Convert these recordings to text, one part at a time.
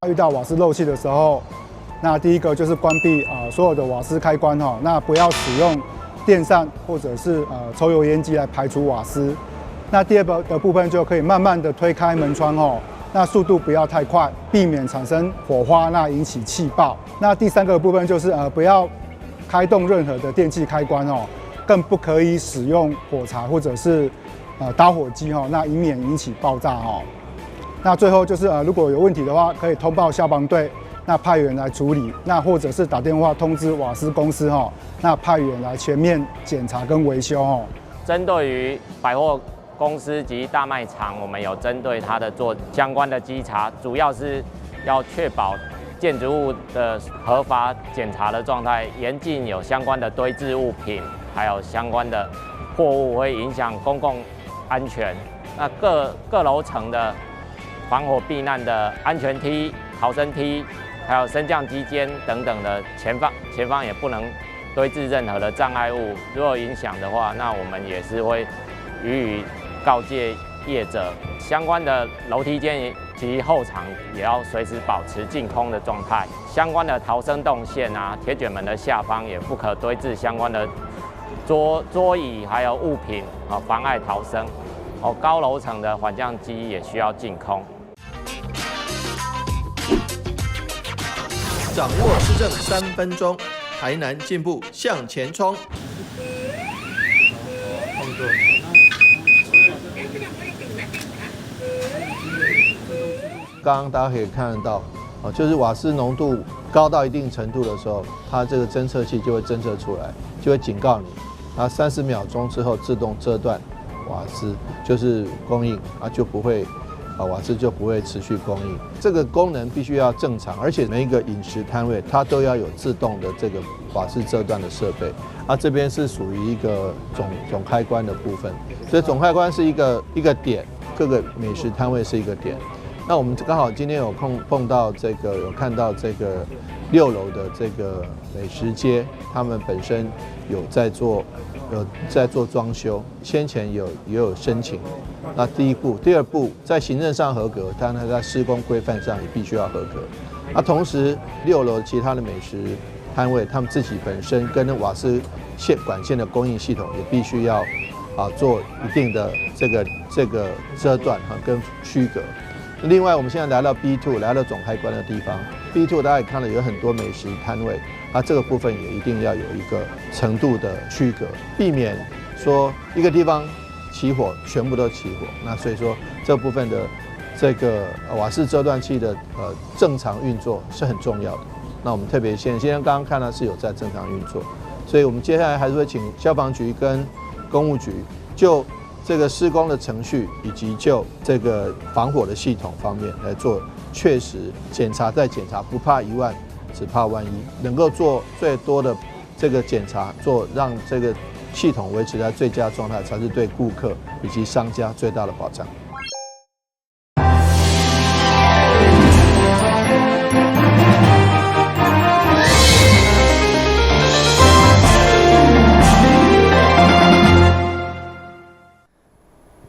遇到瓦斯漏氣的時候，那第一個就是關閉啊所有的瓦斯開關哈，那不要使用電扇或者是抽油煙機來排除瓦斯。那第二個的部分就可以慢慢的推開門窗哦，那速度不要太快，避免產生火花，那引起氣爆。那第三個部分就是不要開動任何的電器開關哦，更不可以使用火柴或者是打火機哦，那以免引起爆炸哦。那最後就是如果有問題的話，可以通報消防隊，那派員來處理，那或者是打電話通知瓦斯公司哈，那派員來全面檢查跟維修哦。針對於百貨公司及大賣場，我們有針對它的做相關的稽查，主要是要確保建築物的合法檢查的狀態，嚴禁有相關的堆置物品，還有相關的貨物會影響公共安全。那各各樓層的防火避難的安全梯、逃生梯，還有升降機間等等的前方也不能堆置任何的障礙物。如果影響的話，那我們也是會予以告誡業者。相關的樓梯間及後場也要隨時保持淨空的狀態。相關的逃生動線啊，鐵捲門的下方也不可堆置相關的桌椅還有物品啊，妨礙逃生。哦，高樓層的緩降機也需要淨空。掌握市政3分鐘，台南進步向前衝。差不多。剛剛大家可以看得到，哦，就是瓦斯濃度高到一定程度的時候，它這個偵測器就會偵測出來，就會警告你。它30秒鐘之後自動遮斷瓦斯，就是供應啊，就不會。啊，瓦斯就不會持續供應。這個功能必須要正常，而且每一個飲食攤位它都要有自動的這個瓦斯遮斷的設備。啊，這邊是屬於一個總開關的部分，所以總開關是一個一個點，各個美食攤位是一個點。那我們剛好今天有空碰到這個，有看到這個6樓的這個美食街，他們本身有在做裝修，先前也有申請。那第一步，第二步，在行政上合格，當然在施工規範上也必須要合格。那同時，6樓其他的美食攤位，他們自己本身跟瓦斯線管線的供應系統也必須要做一定的這個遮斷哈跟區隔。另外，我們現在來到 B2，來到總開關的地方，B2 大家也看到有很多美食攤位，啊，這個部分也一定要有一個程度的區隔，避免說一個地方起火，全部都起火。那所以說這部分的這個瓦斯遮斷器的正常運作是很重要的。那我們特別現今天剛剛看到是有在正常運作，所以我們接下來還是會請消防局跟工務局就這個施工的程序以及就這個防火的系統方面來做確實檢查再檢查，不怕一萬，只怕萬一，能夠做最多的這個檢查，做讓這個系統維持在最佳狀態，才是對顧客以及商家最大的保障。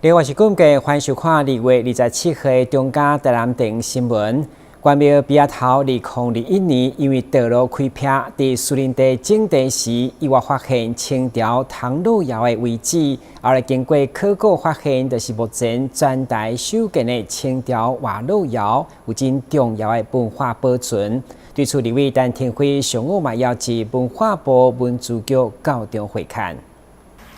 另外是感謝歡迎收看2月27號的中嘉台南電新聞。關廟埤仔頭2021年，因為道路開闢，佇士林地整地時，意外發現清朝銅鑼窯的遺址。後來經過考古發現，就是目前全台首見的清朝瓦窯窯，有真重要的文化保存。對此，立委陳亭妃上午嘛邀集文化部文資局到場會勘。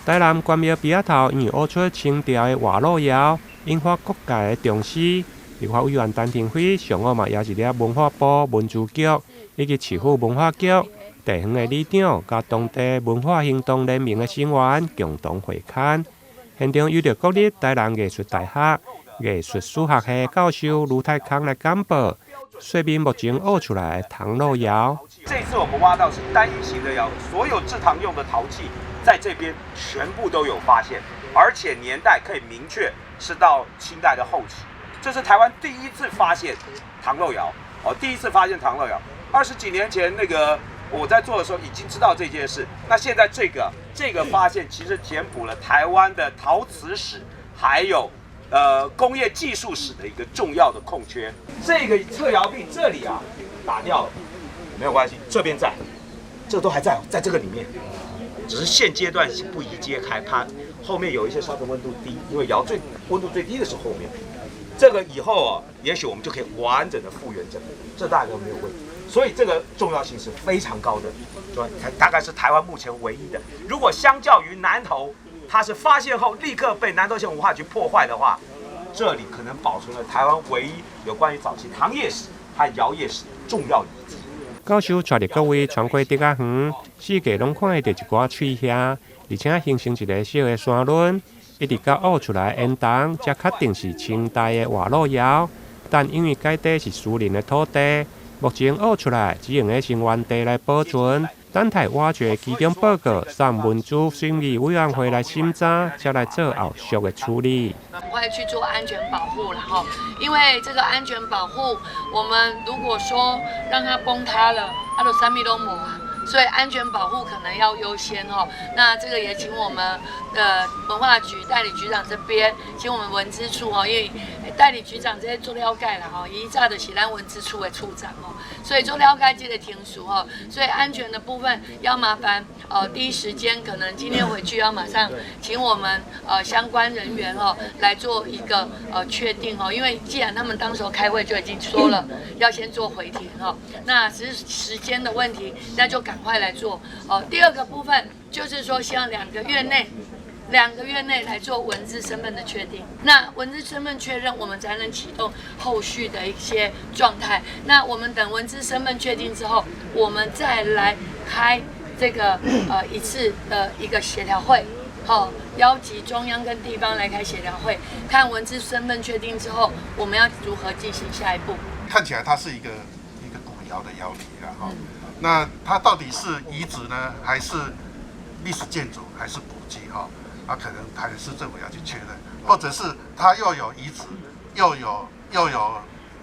台南關廟埤仔頭因為挖出清朝的瓦窯窯，引發各界的重視。立法委員陳亭妃上午嘛邀集了文化部文資局以及市府文化局、地方的里長佮當地文化行動聯盟的成員共同會勘。現場由著國立台南藝術大學藝術史學系教授盧泰康來簡報，說明目前挖出來的銅鑼窯。這次我們挖到是單一型的窯，所有製糖用的陶器在這邊全部都有發現，而且年代可以明確是到清代的後期。這是台灣第一次發現糖漏窯哦，第一次發現糖漏窯。20幾年前那個我在做的時候已經知道這件事。那現在這個發現其實填補了台灣的陶瓷史，還有工業技術史的一個重要的空缺。這個側窯壁這裡啊打掉了，沒有關係，這邊在，這都還在，在這個裡面，只是現階段不宜揭開，怕後面有一些燒成溫度低，因為窯最溫度最低的是後面。這個以後啊，也許我們就可以完整的復原這個，這大概沒有問題。所以這個重要性是非常高的，對，大概是台灣目前唯一的。如果相較於南投，它是發現後立刻被南投縣文化局破壞的話，這裡可能保存了台灣唯一有關於早期糖業史和窯業史重要遺跡。教授帶著各位穿過竹仔園，四界攏看會著一寡碎瓦，而且形成一个小的山崙，一直到挖出來煙囱，才確定是清代的活絡窯。但因為該地是私人的土地，目前挖出來只用得先原地來保存，等待挖掘其中報告送文資審議委員會來審查，才來做後續的處理。趕快去做安全保護了哈，因為這個安全保護，我們如果說讓它崩塌了，啊就啥物攏無啊，所以安全保護可能要優先哦。那這個也請我們的文化局代理局長這邊，請我們文資處哦，因為代理局長這足了解啦吼，伊早就是咱文資處的處長哦，所以足了解這個程序哦，所以安全的部分要麻煩第一時間可能今天回去要馬上請我們相關人員哦來做一個確定哦，因為既然他們當時候開會就已經說了要先做回填哦，那只是時間的問題，那就趕快來做哦。第二個部分就是說，希望兩個月內。兩個月內來做文資身份的確定，那文資身份確認，我們才能啟動後續的一些狀態。那我們等文資身份確定之後，我們再來開這個一次的一個協調會，好，邀集中央跟地方來開協調會，看文資身份確定之後，我們要如何進行下一步。看起來它是一個古窯的窯體了哈，那它到底是遺址呢，還是歷史建築，還是古蹟哈？啊，可能台南市政府要去確認，或者是它又有遺址，又有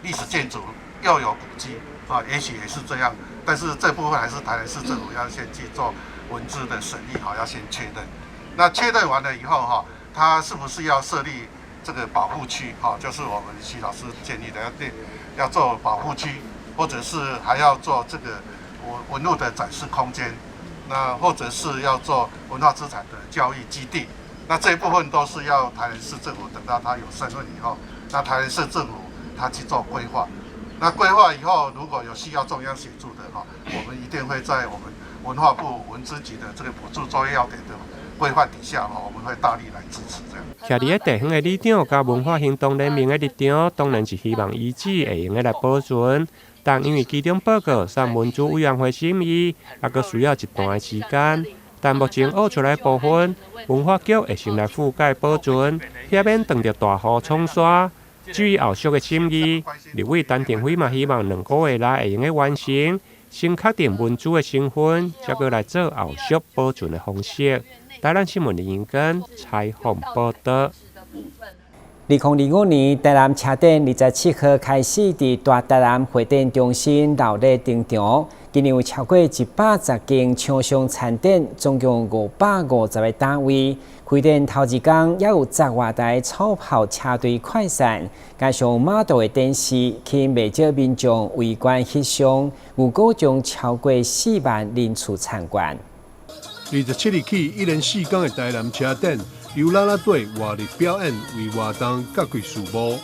歷史建築，又有古蹟啊，也許也是這樣。但是這部分還是台南市政府要先去做文資的審議哈，要先確認。那確認完了以後哈，它是不是要設立這個保護區？哈，就是我們徐老師建議的，要對要做保護區，或者是還要做這個文物的展示空間。那或者是要做文化資產的教育基地，那這一部分都是要台南市政府等到他有身份以後，那台南市政府他去做規劃。那規劃以後，如果有需要中央協助的哈，我們一定會在我們文化部文資局的這個補助作業要點的規範底下哈，我們會大力來支持這樣。徛佇咧地方的里長佮文化行動聯盟的立場，當然是希望遺址會用得來保存。但因為其中報告送文資委員會審議，猶閣需要一段的時間。但目前挖出來部分，文化局會先來覆蓋保存，避免當著大雨沖刷。至於後續的審議，立委陳亭妃嘛希望2個月內會用得完成，先確定文資的身份，才閣來做後續保存的方式。台南新聞林英根採訪報道。2025年台南車展27號開始佇大台南會展中心鬧熱登場，今年有超過110間廠商參展，總共550個攤位。開展頭一工，猶有十外台草炮車隊快閃，加上馬道的展示，吸引袂少民眾圍觀翕相，預估將超過4萬人次參觀。27日起，一連四工的台南車展，由啦啦隊活力表演為活動揭開序幕。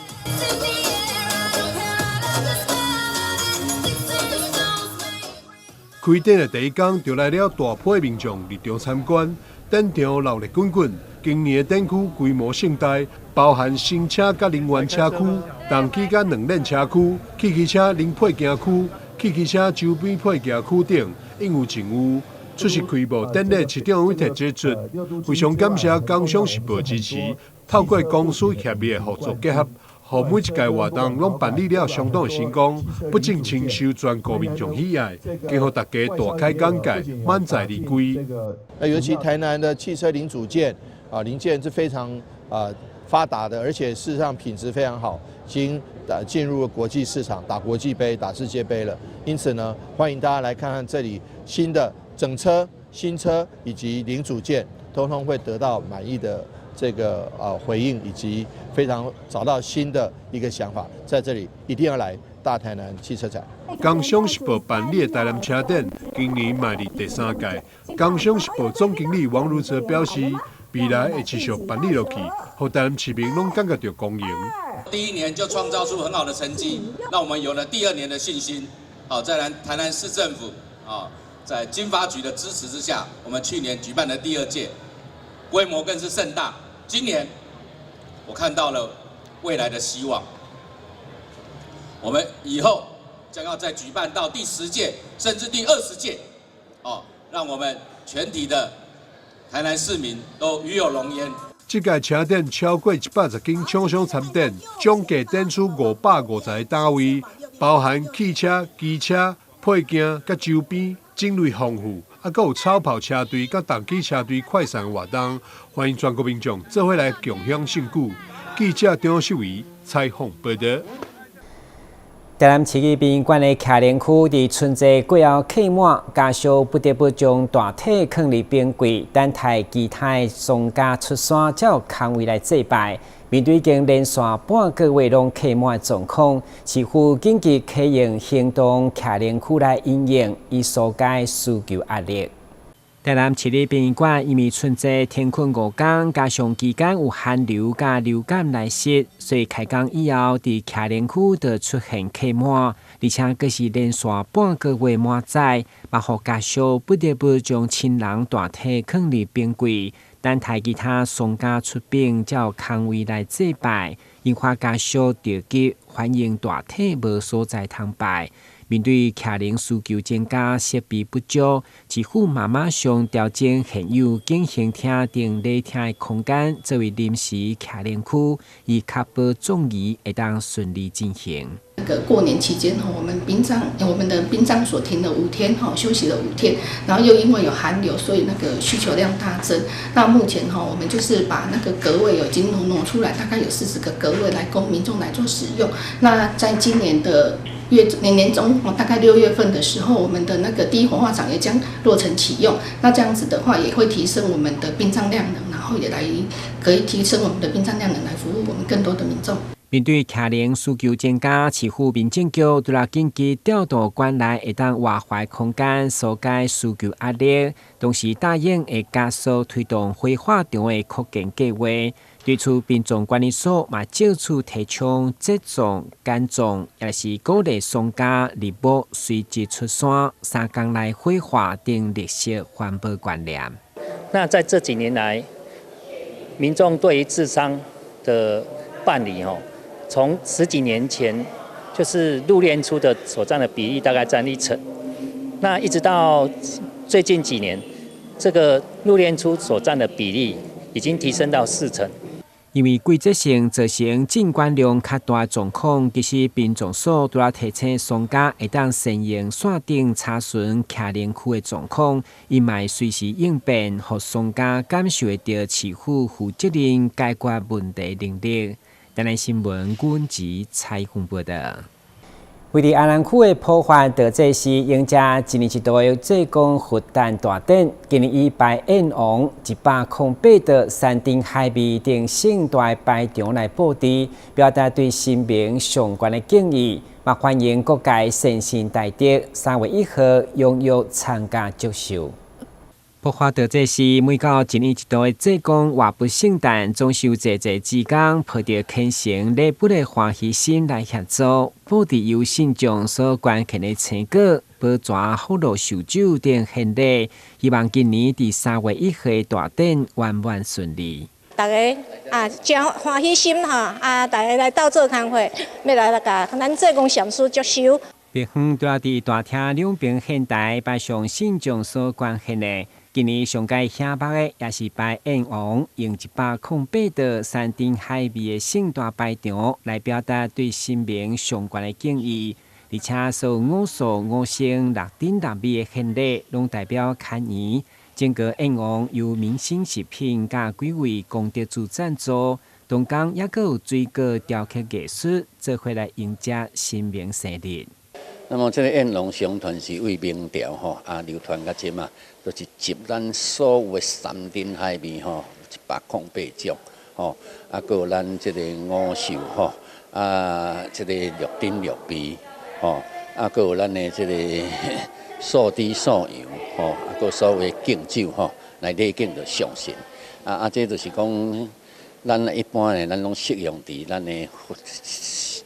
開展的第一工就來了大批民眾入場參觀，展場鬧熱滾滾。今年的展區規模盛大，包含新車佮能源車區、動機佮兩輪車區、汽機車零配件區、汽機車周邊配件區等，應有盡有。出席開幕典禮，市長委託指出，非常感謝工商時報支持，透過公私協力的合作結合，予每一屆活動攏辦理了相當的成功，不僅深受全國民眾喜愛，更予大家大開眼界，滿載而歸。那尤其台南的汽車零組件啊，零件是非常啊發達的，而且事實上品質非常好，已經進入了國際市場，打國際盃、打世界盃了。因此呢，歡迎大家來看看這裡新的整車、新車以及零組件，通通會得到滿意的這個回應，以及非常找到新的一個想法，在這裡一定要來大台南汽車展。工商時報辦理的台南車展，今年嘛是第三屆。工商時報總經理王如哲表示，未來會持續辦理落去，予台南市民攏感覺著光榮。第一年就創造出很好的成績，讓我們有了第二年的信心。好，在台南市政府啊，在經發局的支持之下，我們去年舉辦的第二屆，規模更是盛大。今年我看到了未來的希望，我們以後將要再舉辦到第10屆，甚至第20屆，哦，讓我們全體的台南市民都與有榮焉。這屆車展超過110間廠商參展，總計展出550個單位，包含汽車、機車、配件佮周邊，種類豐富，啊，閣有草跑車隊佮重機車隊快閃活動，歡迎全國民眾做伙來共享盛舉。記者張秀儀採訪報導。台南市立殯儀館的徛靈區，佇春節過後客滿，家屬不得不將大體囥佇冰櫃，等待其他的喪家出山，才有空位來祭拜。面對已經連續半個月攏客滿的狀況，市府緊急啟用行動徛靈區來因應，以紓解需求壓力。台南市立殯儀館因為春節停睏5工，加上期間有寒流佮流感來襲，所以開工以後，佇徛靈區就出現客滿，而且閣是連續半個月滿載，嘛予家屬不得不將親人大體囥佇冰櫃，等待其他喪家出殯，才有空位來祭拜，引發家屬著急，反映大體無所在通拜。面對徛靈需求增加、設備不足，市府嘛馬上調整現有景興廳等禮廳的空間，作為臨時徛靈區，以確保葬儀會當順利進行。那個過年期間我們殯葬，我們的殯葬所停了五天哈，休息了五天，然後又因為有寒流，所以那個需求量大增。那目前哈，我們就是把那個格位有已經挪出來，大概有40個格位來供民眾來做使用。那在今年的月年年中，大概6月份的時候，我們的那個第一火化場也將落成啟用。那這樣子的話，也會提升我們的殯葬量能，然後也來可以提升我們的殯葬量能，來服務我們更多的民眾。面對徛靈需求增加，市府民政局除了緊急調度館內會當活化空間，紓解需求壓力，同時答應會加速推動火化場的擴建計劃。對此，殯葬管理所嘛借此提倡節葬、簡葬，也是鼓勵喪家入墓隨即出山，3工內火化等綠色環保觀念。那在這幾年來，民眾對於治喪的辦理，吼，從十幾年前就是入殮出的所佔的比例大概佔一成，那一直到最近幾年，這個入殮出所佔的比例已經提升到4成。因為季節性造成進館量較大狀況，其實殯葬所除了提醒喪家會當善用線頂查詢徛靈區的狀況，伊嘛會隨時應變，予喪家感受會著市府負責任解決問題能力。台南新聞阮吉採訪報導。位佇阿南區的普法道濟寺迎接一年一度的濟公佛誕大典，今年以拜閻王108道山珍海味等盛大排場來布置，表達對神明上懸的敬意，嘛歡迎各界善信大德3月1號踴躍參加祝壽。普法道濟寺每到一年一度的濟公活佛聖誕，總是有濟濟志工抱著虔誠禮佛的歡喜心來協助，布置由信眾所捐獻的青果、寶泉福祿壽酒等獻禮，希望今年佇3月1號的大典圓滿順利。大家啊，誠歡喜心吼啊，大家來鬥做工課，欲來共咱濟公禪師祝壽。別園除佇大廳兩邊獻台擺上信眾所捐獻的。今年上蓋醒目的，也是拜閻王用108道山珍海味的盛大排場來表達對神明上懸的敬意，而且所有五素五牲六珍六味的獻禮，攏代表牽緣。整個閻王由明星食品佮幾位功德主贊助，同工猶閣有水果雕刻藝術，做伙來迎接神明生日。那麼這個閻王相傳是對明朝吼啊流傳到這嘛，就是集咱所有的山珍海味吼。108種，吼，啊，閣有咱這個五獸吼，啊，這個六珍六味，吼，啊，閣有咱的這個素豬素羊，吼，啊，閣所有敬酒吼，來禮敬著上神。啊啊，這就是講，咱一般的咱攏適用佇咱的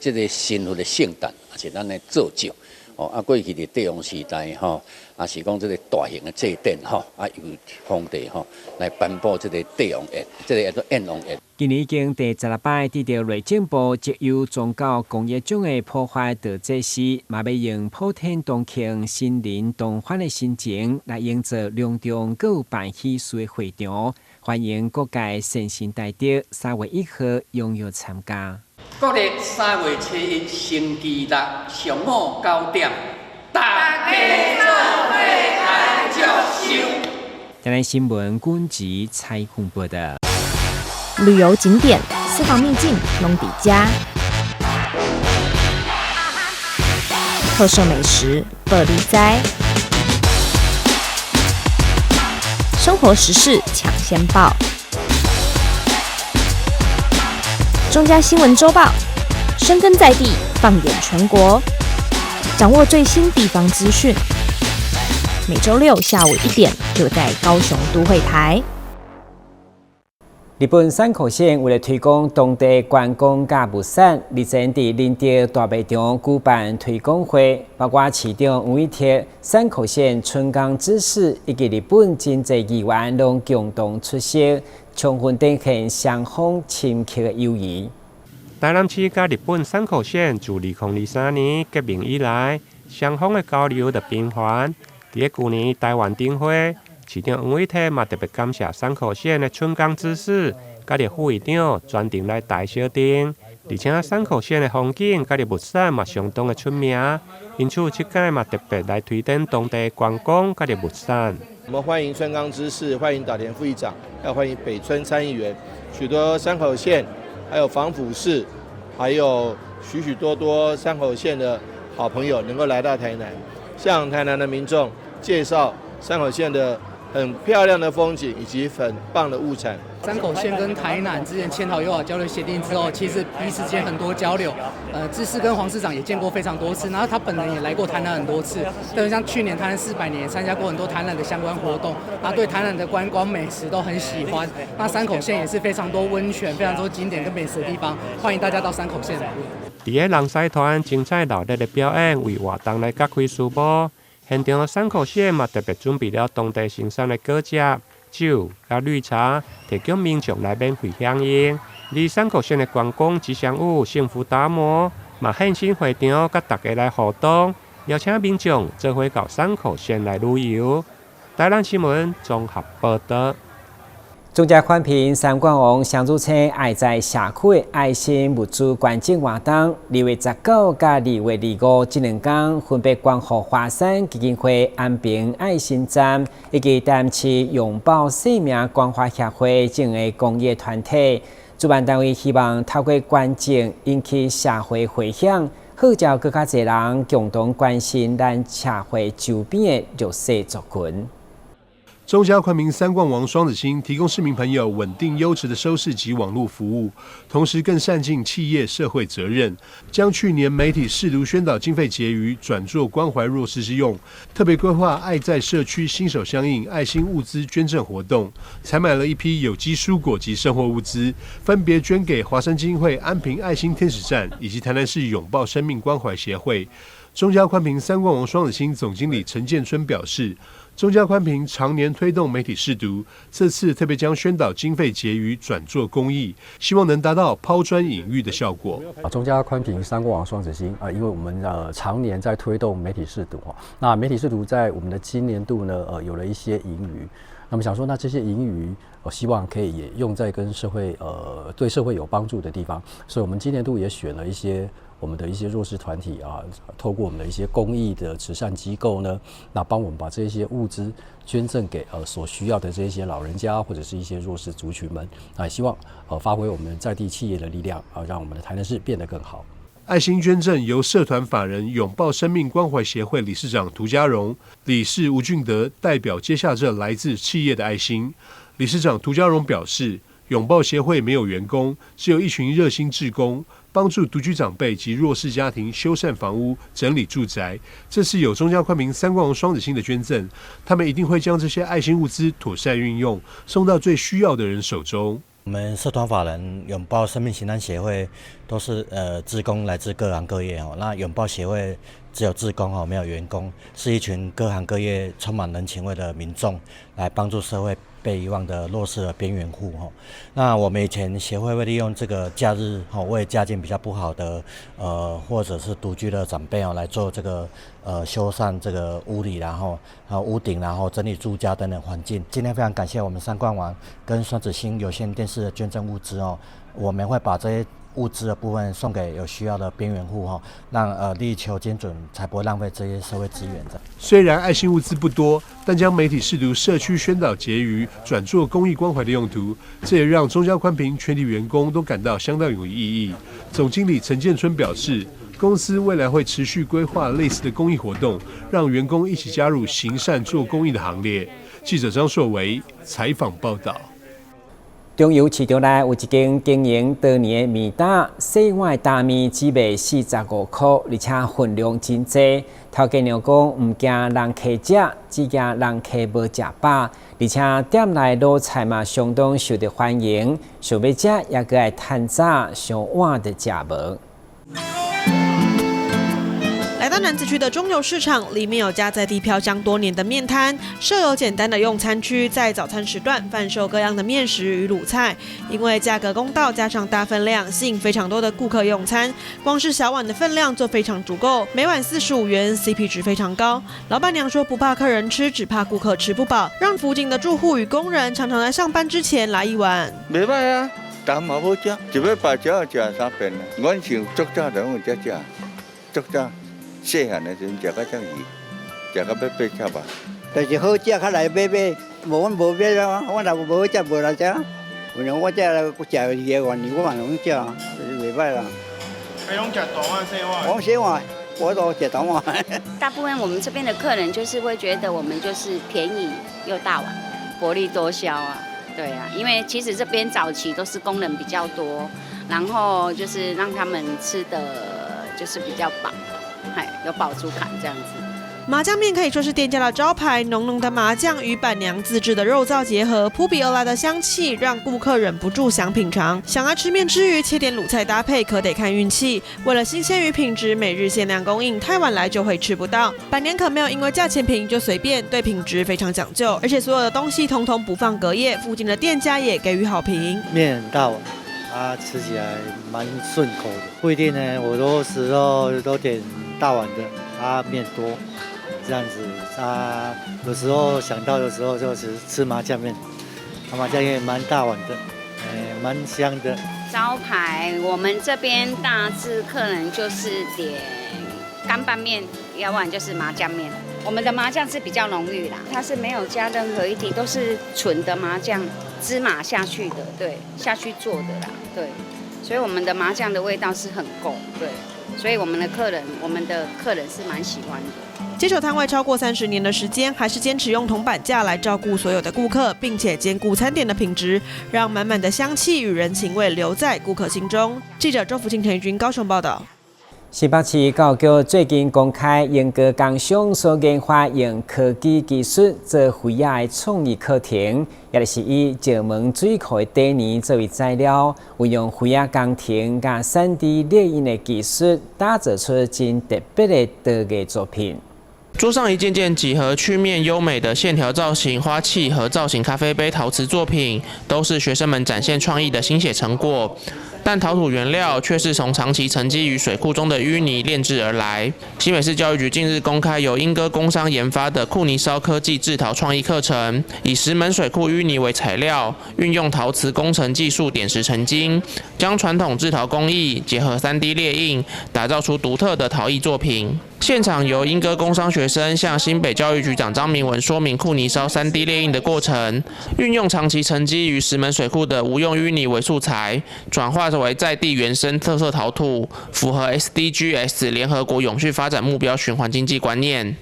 這個神佛的聖誕，抑是咱的做醮。哦，啊，過去佇帝王時代吼，也是講這個大型的祭典吼，啊，由皇帝吼來頒布這個帝王宴，這個叫做燕王宴。今年已經第16擺得著內政部績優宗教公益獎的普法道濟師，嘛欲用普天同慶、新人同歡的心情來營造隆重閣有辦喜事的會場，歡迎各界善心大德3月1號踴躍參加。國曆3月7日星期六上午9點，大家做伙來祝壽。台南新聞君子采訪報道。旅遊景點、私房秘境攏佇遮，特色美食報你知，生活時事搶先報。中嘉新聞週報，深耕在地，放眼全國，掌握最新地方資訊。每週六下午1點，就在高雄都會台。日本山口縣為了推廣當地觀光佮物產，日前佇仁德大賣場舉辦推廣會，包括市長黃偉哲、山口縣村岡知事以及日本真濟議員攏共同出席，充分展現雙方深刻的友誼。台南市佮日本山口縣自2023年結盟以來，雙方的交流就頻繁。佇咧舊年台灣燈會，市長黃偉哲嘛特別感謝山口縣的村岡知事佮著副議長專程來台相頂，而且山口縣的風景佮著物產嘛相當的出名，因此這擺嘛特別來推展當地觀光佮著物產。我們歡迎村岡知事，歡迎島田副議長，要歡迎北村參議員，許多山口縣，還有防府市，還有許許多多山口縣的好朋友能夠來到台南，向台南的民眾介紹山口縣的很漂亮的風景以及很棒的物產。山口縣跟台南之前簽好友好交流協定之後，其實彼此間很多交流。知事跟黃市長也見過非常多次，然後他本人也來過台南很多次。特別像去年台南400年也參加過很多台南的相關活動，他對台南的觀光美食都很喜歡。那山口縣也是非常多溫泉、非常多景點跟美食的地方，歡迎大家到山口縣來。佇个人獅團精彩熱烈的表演，為活動來揭開序幕。現場山口縣嘛特別準備了當地生產的果汁、酒佮綠茶，提供民眾來免費享用。而山口縣的觀光吉祥物幸福達摩嘛現身會場，佮大家來互動，邀請民眾做伙到山口縣來旅遊。台南新聞綜合報道。中嘉寬頻三冠王雙子星愛在社區的愛心物資捐贈活動，2月19佮2月25這兩天，分別捐予華山基金會安平愛心站，以及台南市擁抱生命關懷協會這兩个公益團體。主辦單位希望透過捐贈引起社會迴響，號召閣較濟人共同關心咱社會周邊的弱勢族群。中嘉寬頻三冠王雙子星提供市民朋友穩定優質的收視及網絡服務，同時更善盡企業社會責任，將去年媒體識讀宣導經費結餘轉做關懷弱勢之用，特別規劃愛在社區心手相印愛心物資捐贈活動，採買了一批有機蔬果及生活物資，分別捐給華山基金會安平愛心天使站以及台南市擁抱生命關懷協會。中嘉寬頻三冠王雙子星總經理陳建春表示，中嘉寬頻常年推動媒體識讀，這次特別將宣導經費結餘轉做公益，希望能達到拋磚引玉的效果。中嘉寬頻三冠王雙子星啊，因為我們常年在推動媒體識讀，那媒體識讀在我們的今年度呢，有了一些盈餘，那麼想說，那這些盈餘，我希望可以也用在跟社會對社會有幫助的地方，所以我們今年度也選了一些我們的一些弱勢團體啊，透過我們的一些公益的慈善機構呢，那幫我們把這些物資捐贈給所需要的這些老人家或者是一些弱勢族群們啊，希望發揮我們在地企業的力量啊，讓我們的台南市變得更好。愛心捐贈由社團法人擁抱生命關懷協會理事長涂家榮、理事吳俊德代表接下這來自企業的愛心。理事長涂家榮表示，擁抱協會沒有員工，只有一群熱心志工，幫助獨居長輩及弱勢家庭修繕房屋、整理住宅。這次有中嘉寬頻三冠王雙子星的捐贈，他們一定會將這些愛心物資妥善運用，送到最需要的人手中。我們社團法人擁抱生命形態協會都是志工來自各行各業哦。那擁抱協會只有志工哦，沒有員工，是一群各行各業充滿人情味的民眾，來幫助社會被遺忘的弱勢的邊緣戶哦。那我們以前協會會利用這個假日哦，為家境比較不好的或者是獨居的長輩哦來做這個修繕這個屋裡，然後還有屋頂，然後整理住家等等環境。今天非常感謝我們三冠王跟雙子星有線電視的捐贈物資哦，我們會把這些物資的部分送給有需要的邊緣戶哈，讓力求精準，才不會浪費這些社會資源的。雖然愛心物資不多，但將媒體識讀社區宣導結餘轉做公益關懷的用途，這也讓中嘉寬頻全體員工都感到相當有意義。總經理陳建春表示，公司未來會持續規劃類似的公益活動，讓員工一起加入行善做公益的行列。記者張碩維採訪報道。中油市場內有一間經營多年的麵檔，細碗的擔麵只賣45箍，而且份量真濟。頭家娘講毋驚人客食，只驚人客無食飽。而且店內滷菜嘛相當受著歡迎，想欲食猶閣愛趁早，傷晚就食無。來到楠梓區的中油市場，裡面有家在地飄香多年的麵攤，設有簡單的用餐區，在早餐時段販售各樣的麵食與滷菜。因為價格公道，加上大分量，吸引非常多的顧客用餐。光是小碗的分量就非常足夠，每碗45元，CP 值非常高。老闆娘說不怕客人吃，只怕顧客吃不飽，讓附近的住戶與工人常常在上班之前來一碗。袂䆀啊，淡嘛好食，一禮拜只要食三遍。阮想足早就攏有遮食，足早。細漢的時陣食到遮魚，食到欲八七吧。就是好食，較來買買，無阮無買啊，我若無好食無來食。有我這食二個月，我嘛攏食，袂䆀啦。你攏食大碗細碗？我細碗，我都食大碗。大部分我們這邊的客人就是會覺得我們就是便宜又大碗，薄利多銷啊。對啊，因為其實這邊早期都是工人比較多，然後就是讓他們吃的就是比較飽。有飽足感這樣子。麻醬麵可以說是店家的招牌，濃濃的麻醬與板娘自製的肉燥結合，撲鼻而來的香氣讓顧客忍不住想品嘗。想要吃麵之餘切點滷菜搭配，可得看運氣。為了新鮮與品質，每日限量供應，太晚來就會吃不到。板娘可沒有因為價錢便宜就隨便，對品質非常講究，而且所有的東西通通不放隔夜。附近的店家也給予好評。麵很大碗，啊，吃起來蠻順口的。不一定呢，我多時候都點大碗的，啊，麵多，這樣子啊，有時候想到的時候就是吃麻醬麵，麻醬麵蠻大碗的，蠻香的。招牌我們這邊大致客人就是點乾拌麵，要不然就是麻醬麵。我們的麻醬是比較濃郁啦，它是沒有加任何一滴，都是純的麻醬芝麻下去的，對，下去做的啦，對，所以我們的麻醬的味道是很夠，對。所以我們的客人，我們的客人是蠻喜歡的。接手攤位超過30年的時間，還是堅持用銅板價來照顧所有的顧客，並且兼顧餐點的品質，讓滿滿的香氣與人情味留在顧客心中。記者周福慶、陳玉君高雄報道。新北市教育局最近公開鶯歌工商所研發用科技技術做囍仔的創意課程，也就是以石門水庫的底泥作為材料，運用囍仔工程佮3D 列印的技術，打造出真特別的陶藝作品。桌上一件件幾何曲面優美的線條造型花器和造型咖啡杯陶瓷作品，都是學生們展現創意的心血成果。但陶土原料卻是從長期沉積於水庫中的淤泥煉製而來。新北市教育局近日公開由鶯歌工商研發的酷泥燒科技製陶創意課程，以石門水庫淤泥為材料，運用陶瓷工程技術點石成金，將傳統製陶工藝結合 3D 列印，打造出獨特的陶藝作品。現場由鶯歌工商學生向新北教育局長張明文說明酷泥燒 3D 列印的過程，運用長期沉積於石門水庫的無用淤泥為素材，轉化為在地原生特色陶土，符合 SDGs 聯合國永續發展目標循環經濟觀念。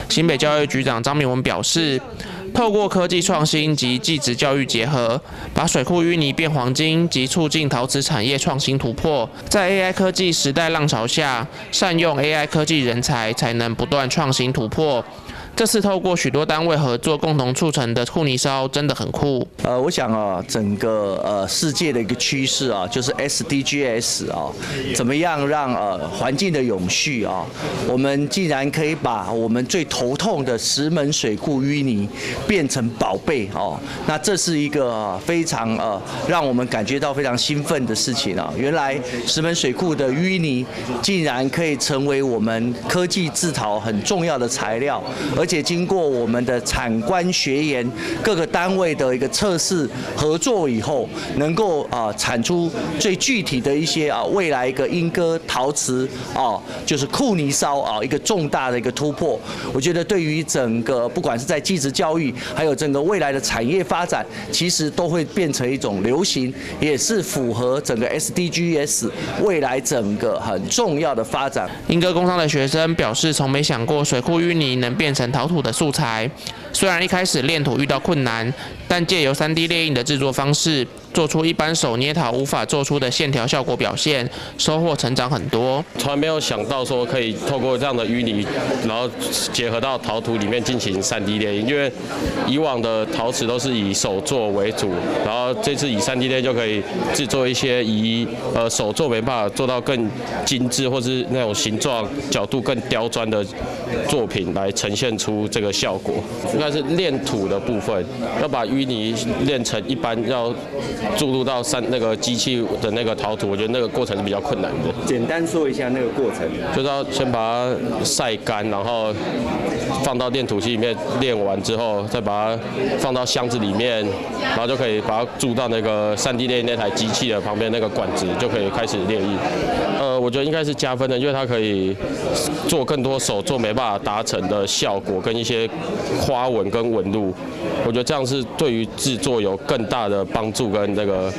新北教育局長張明文表示，透过科技创新及技职教育结合，把水库淤泥变黄金及促进陶瓷产业创新突破。在 AI 科技时代浪潮下，善用 AI 科技人才，才能不断创新突破。这次透过许多单位合作，共同促成的酷泥烧真的很酷。我想啊，整个世界的一个趋势啊，就是 SDGs 啊，怎么样让环境的永续啊，我们竟然可以把我们最头痛的石门水库淤泥变成宝贝哦，那这是一个非常让我们感觉到非常兴奋的事情啊！原来石门水库的淤泥竟然可以成为我们科技制陶很重要的材料。而且经过我们的产官学研各个单位的一个测试合作以后，能够产出最具体的一些未来一个莺歌陶瓷就是酷泥烧一个重大的一个突破。我觉得对于整个不管是在技职教育，还有整个未来的产业发展，其实都会变成一种流行，也是符合整个 SDGs 未来整个很重要的发展。莺歌工商的学生表示，从没想过水库淤泥能变成陶土的素材。虽然一开始炼土遇到困难，但借由 3D 列印的制作方式，做出一般手捏陶无法做出的线条效果表现，收获成长很多。从来没有想到说可以透过这样的淤泥，然后结合到陶土里面进行 3D 列印，因为以往的陶瓷都是以手做为主，然后这次以 3D 列印就可以制作一些以手做没办法做到更精致，或是那种形状角度更刁钻的作品来呈现出这个效果。应该是炼土的部分，要把淤泥炼成一般要注入到那个机器的那个陶土，我觉得那个过程是比较困难的。简单说一下那个过程，就是要先把它晒干，然后放到炼土机里面炼完之后，再把它放到箱子里面，然后就可以把它注到那个 3D 列印那台机器的旁边那个管子，就可以开始列印。我觉得应该是加分的，因为它可以做更多手做没办法达成的效果，跟一些花纹跟纹路，我觉得这样是对于制作有更大的帮助跟那个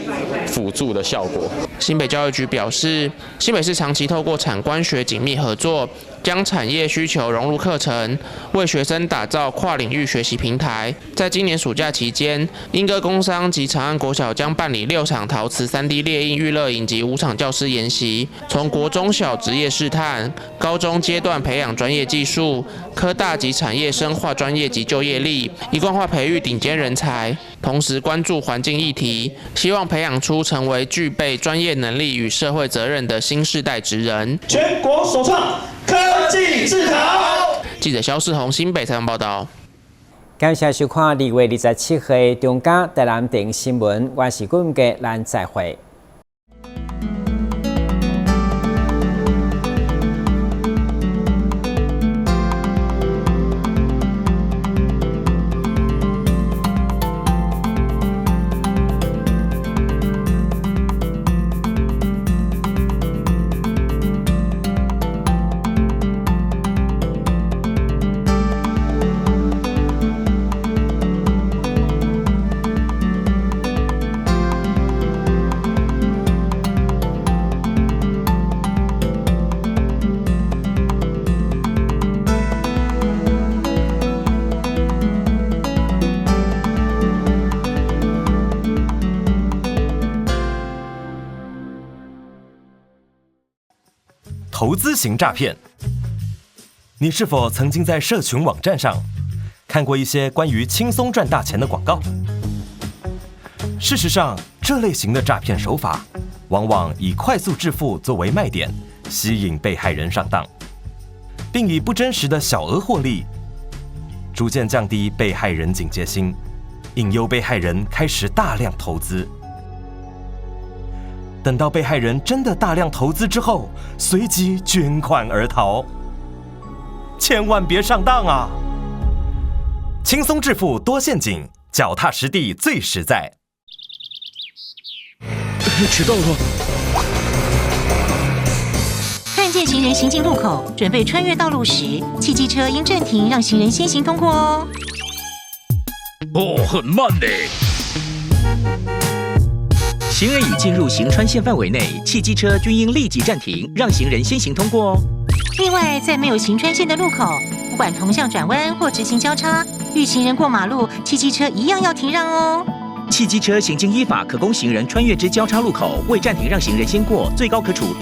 辅助的效果。新北教育局表示，新北市长期透过产官学紧密合作，将产业需求融入课程，为学生打造跨领域学习平台。在今年暑假期间，莺歌工商及长安国小将办理6场陶瓷 3D 列印娱乐营及5场教师研习，从国中小职业试探、高中阶段培养专业技术、科大及产业深化专业及就业力，一贯化培育顶尖人才，同时关注环境议题，希望培养出成为具备专业能力与社会责任的新世代职人。全国首创科技制陶。记者萧世宏新北采访报道。感谢收看2月27号中嘉台南电新闻，我是郭文杰，咱再会。投资型诈骗，你是否曾经在社群网站上看过一些关于轻松赚大钱的广告？事实上，这类型的诈骗手法往往以快速致富作为卖点，吸引被害人上当，并以不真实的小额获利，逐渐降低被害人警戒心，引诱被害人开始大量投资。等到被害人真的大量投资之后，随即卷款而逃。千万别上当啊！轻松致富多陷阱，脚踏实地最实在。迟到了。看见行人行进路口，准备穿越道路时，汽机车应暂停，让行人先行通过哦。哦，很慢嘞。行人已进入行穿线范围内，汽机车均应立即暂停，让行人先行通过哦。另外，在沒有行穿線的路口，不管同向轉彎或直行交叉，遇行人過馬路，汽機車一樣要停讓哦。汽機車行經依法可供行人穿越之交叉路口，未暫停讓行人先過，最高可處六。